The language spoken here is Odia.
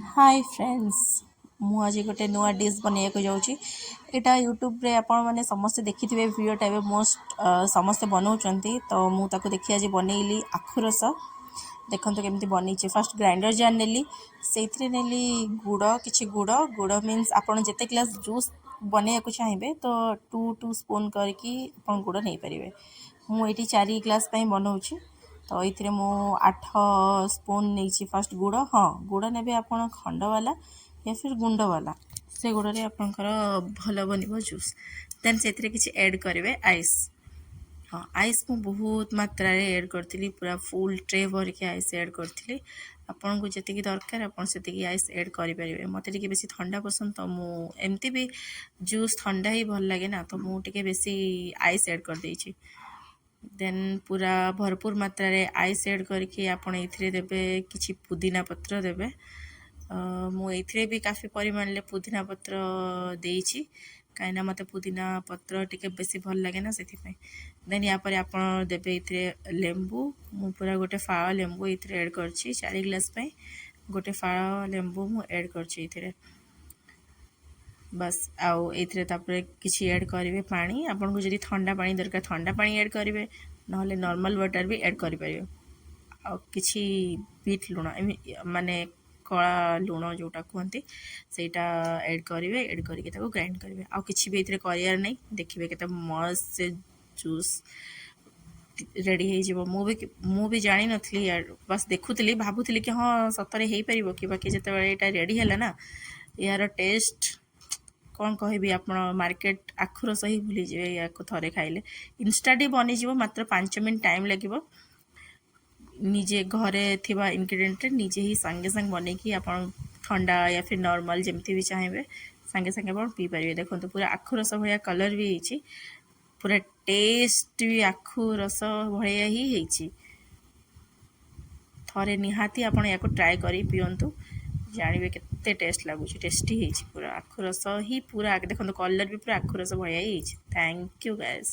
ହାଇ ଫ୍ରେଣ୍ଡସ୍, ମୁଁ ଆଜି ଗୋଟେ ନୂଆ ଡିଶ୍ ବନେଇବାକୁ ଯାଉଛି। ଏଇଟା ୟୁଟ୍ୟୁବରେ ଆପଣମାନେ ସମସ୍ତେ ଦେଖିଥିବେ ଭିଡ଼ିଓଟା। ଏବେ ମୋଷ୍ଟ ସମସ୍ତେ ବନାଉଛନ୍ତି, ତ ମୁଁ ତାକୁ ଦେଖି ଆଜି ବନେଇଲି ଆଖୁ ରସ। ଦେଖନ୍ତୁ କେମିତି ବନେଇଛି। ଫାର୍ଷ୍ଟ ଗ୍ରାଇଣ୍ଡର ଜାର୍ ନେଲି, ସେଇଥିରେ ନେଲି ଗୁଡ଼, କିଛି ଗୁଡ଼। ଗୁଡ଼ ମିନ୍ସ ଆପଣ ଯେତେ ଗ୍ଲାସ୍ ଜୁସ୍ ବନେଇବାକୁ ଚାହିଁବେ, ତ ଟୁ ଟୁ ସ୍ପୁନ୍ କରିକି ଆପଣ ଗୁଡ଼ ନେଇପାରିବେ। ମୁଁ ଏଇଠି 4 ଗ୍ଲାସ୍ ପାଇଁ ବନାଉଛି, ତ ଏଇଥିରେ ମୁଁ 8 ସ୍ପୁନ୍ ନେଇଛି ଫାର୍ଷ୍ଟ ଗୁଡ଼। ହଁ, ଗୁଡ଼ ନେବେ ଆପଣ ଖଣ୍ଡବାଲା ୟା ଫିର୍ ଗୁଣ୍ଡବାଲା, ସେ ଗୁଡ଼ରେ ଆପଣଙ୍କର ଭଲ ବନିବ ଜୁସ୍। ଦେନ୍ ସେଥିରେ କିଛି ଆଡ଼୍ କରିବେ ଆଇସ୍। ହଁ, ଆଇସ୍ ମୁଁ ବହୁତ ମାତ୍ରାରେ ଆଡ଼୍ କରିଥିଲି, ପୁରା ଫୁଲ୍ ଟ୍ରେ ଭରିକି ଆଇସ୍ ଆଡ଼୍ କରିଥିଲି। ଆପଣଙ୍କୁ ଯେତିକି ଦରକାର, ଆପଣ ସେତିକି ଆଇସ୍ ଆଡ଼୍ କରିପାରିବେ। ମୋତେ ଟିକେ ବେଶୀ ଥଣ୍ଡା ପସନ୍ଦ, ତ ମୁଁ ଏମିତି ବି ଜୁସ୍ ଥଣ୍ଡା ହିଁ ଭଲ ଲାଗେ ନା, ତ ମୁଁ ଟିକେ ବେଶୀ ଆଇସ୍ ଆଡ଼୍ କରିଦେଇଛି। ଦେନ୍ ପୁରା ଭରପୁର ମାତ୍ରାରେ ଆଇସ୍ ଆଡ଼୍ କରିକି ଆପଣ ଏଇଥିରେ ଦେବେ କିଛି ପୁଦିନା ପତ୍ର ଦେବେ। ମୁଁ ଏଇଥିରେ ବି କାଫି ପରିମାଣରେ ପୁଦିନା ପତ୍ର ଦେଇଛି, କାହିଁକିନା ମୋତେ ପୁଦିନା ପତ୍ର ଟିକେ ବେଶୀ ଭଲ ଲାଗେ ନା, ସେଥିପାଇଁ। ଦେନ୍ ୟା ପରେ ଆପଣ ଦେବେ ଏଇଥିରେ ଲେମ୍ବୁ। ମୁଁ ପୁରା ଗୋଟେ ଫାଳ ଲେମ୍ବୁ ଏଇଥିରେ ଆଡ଼୍ କରିଛି। 4 ଗ୍ଲାସ୍ ପାଇଁ ଗୋଟେ ଫାଳ ଲେମ୍ବୁ ମୁଁ ଆଡ଼୍ କରିଛି ଏଇଥିରେ, ବାସ୍। ଆଉ ଏଇଥିରେ ତାପରେ କିଛି ଆଡ଼୍ କରିବେ ପାଣି। ଆପଣଙ୍କୁ ଯଦି ଥଣ୍ଡା ପାଣି ଦରକାର, ଥଣ୍ଡା ପାଣି ଆଡ଼୍ କରିବେ, ନହେଲେ ନର୍ମାଲ୍ ୱାଟର୍ ବି ଆଡ଼୍ କରିପାରିବେ। ଆଉ କିଛି ବିଟ୍ ଲୁଣ, ମାନେ କଳା ଲୁଣ ଯେଉଁଟା କୁହନ୍ତି, ସେଇଟା ଆଡ଼୍ କରିବେ। ଆଡ଼୍ କରିକି ତାକୁ ଗ୍ରାଇଣ୍ଡ କରିବେ। ଆଉ କିଛି ବି ଏଥିରେ କରିବାର ନାହିଁ। ଦେଖିବେ କେତେ ମସ୍ତ ସେ ଜୁସ୍ ରେଡ଼ି ହେଇଯିବ। ମୁଁ ବି ଜାଣିନଥିଲି, ବାସ୍ ଦେଖୁଥିଲି, ଭାବୁଥିଲି କି ହଁ, ସତରେ ହେଇପାରିବ କି? ବାକି ଯେତେବେଳେ ଏଇଟା ରେଡ଼ି ହେଲା ନା, ଏହାର ଟେଷ୍ଟ କ'ଣ କହିବି, ଆପଣ ମାର୍କେଟ ଆଖୁ ରସ ହିଁ ଭୁଲିଯିବେ ୟାକୁ ଥରେ ଖାଇଲେ। ଇନଷ୍ଟାଣ୍ଟ ବନିଯିବ, ମାତ୍ର 5 ମିନିଟ୍ ଟାଇମ୍ ଲାଗିବ। ନିଜେ ଘରେ ଥିବା ଇନଗ୍ରିଡ଼ିଏଣ୍ଟରେ ନିଜେ ହିଁ ସାଙ୍ଗେ ସାଙ୍ଗେ ବନେଇକି ଆପଣ ଥଣ୍ଡା ୟା ଫିର୍ ନର୍ମାଲ୍ ଯେମିତି ବି ଚାହିଁବେ, ସାଙ୍ଗେ ସାଙ୍ଗେ ଆପଣ ପିଇପାରିବେ। ଦେଖନ୍ତୁ, ପୁରା ଆଖୁ ରସ ଭଳିଆ କଲର୍ ବି ହେଇଛି, ପୁରା ଟେଷ୍ଟ ବି ଆଖୁ ରସ ଭଳିଆ ହିଁ ହେଇଛି। ଥରେ ନିହାତି ଆପଣ ୟାକୁ ଟ୍ରାଏ କରି ପିଅନ୍ତୁ, ଜାଣିବେ କେତେ ଟେଷ୍ଟ ଲାଗୁଛି। ଟେଷ୍ଟି ହେଇଛି ପୁରା ଆଖୁ ରସ ହିଁ ପୁରା। ଦେଖନ୍ତୁ, କଲର୍ ବି ପୁରା ଆଖୁ ରସ ଭଳିଆ ହିଁ ହେଇଛି। Thank you guys.